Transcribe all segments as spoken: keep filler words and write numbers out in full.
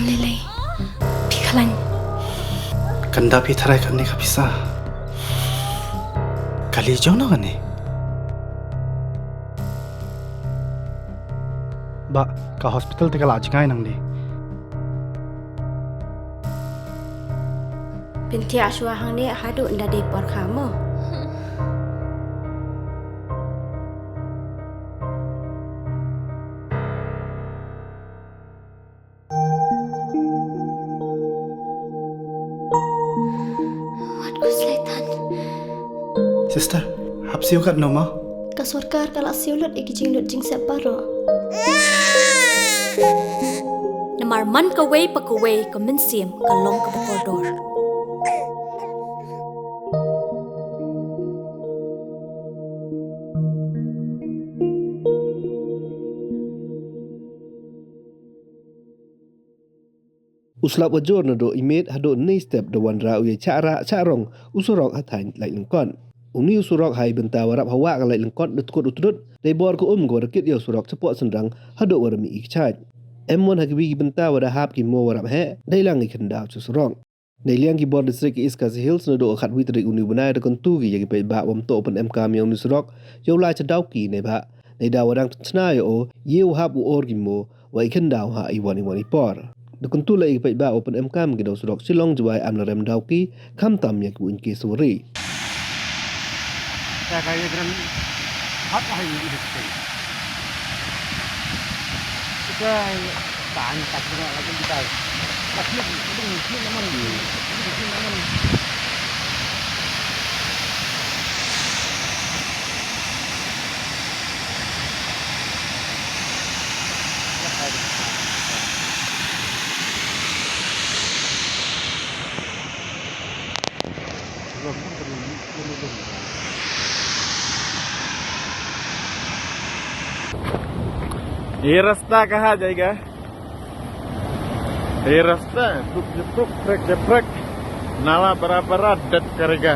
Lele, phi khlain. Kanda phi tharai kani ka pisa. Kali jong no kani. Ba, ka hospital te ka la jngai nang di. Pynthia shuwa hangne haduh nda dei por kha mo. Wat ku slaitan. Sister, hap siew kat no ma? Ka sorkar ka la siew lut i ki jinglut jingsep baroh. Namar man kawei pa kawei ka mynsiem ka long kaba kordor. U slap wa jur na do i miet haduh ni step da wanrah u ya chah rah chah rong u surok ha thaiñ Laitlyngkot. U ni u surok ha i bynta wa rap hawa ka Laitlyngkot da tkut u trut, dei bor ka um ka wa da kit ya u surok chapoh Synrang haduh wa da mih i kchait. Em mon ha ki wi ki bynta wa da hap ki mo wa rap heh, dei lang i khyndaw cha surok. Dei liang ki bor district ki East Khasi Hills na do khat wi tarik u ni u bnai da kyntu ki ya ki paidbah wa ym toh u pynemkam ya u ni u surok, ya u lai cha daw ki ne bha. Nei da wa dang chna ya o, ye u hap u or ki mo, wa i khyndaw ha i wan i wan i por. Da kyntu la i paidbah wa pynemkam ki da u surok Shillong Jowai Amlarem Dawki, khamtam ya ki wa in ki suwari. ये रास्ता कहाँ जाएगा? ये रास्ता, रुक जा, रुक, ब्रेक जा, ब्रेक। नाला बड़ा बड़ा, डट करेगा।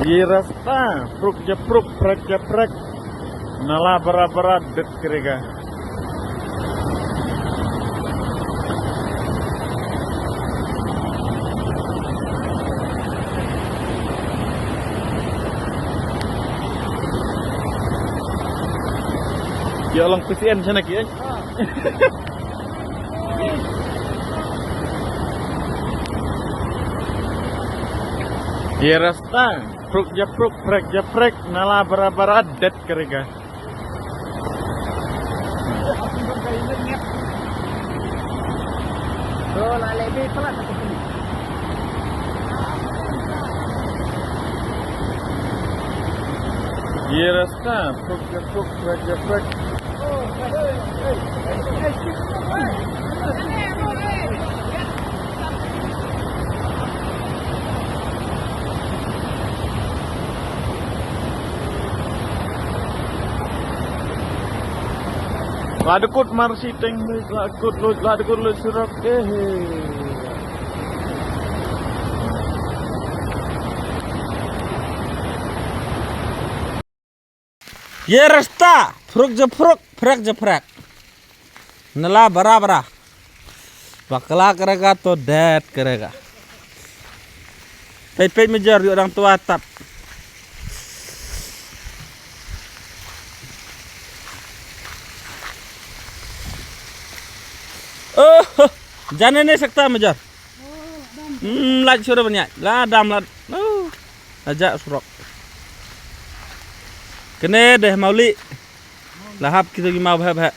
ये रास्ता, रुक जा, रुक, ब्रेक जा, ब्रेक। नाला बड़ा बड़ा, डट करेगा। Ya, lang P C N sana ki, eh? Ye rasta, pruk ja pruk, prek ja prek, nala bara bara, det karega. Ye rasta, pruk ja pruk, prek ja prek. La dkut marsi teng, la dkut lut, la dkut lut surok, eh. Ye rasta, pruk ja pruk, prek ja prek. Nala bara bara. Bakla karega to det karega. Peit peit Major, yoh dang twa tap. Oh, jane ne sakta Major. Hmm, lait sura banya. La dam la. Oh, aja surok. Kene deh mauli. La hap kitu ki mau bheh bheh.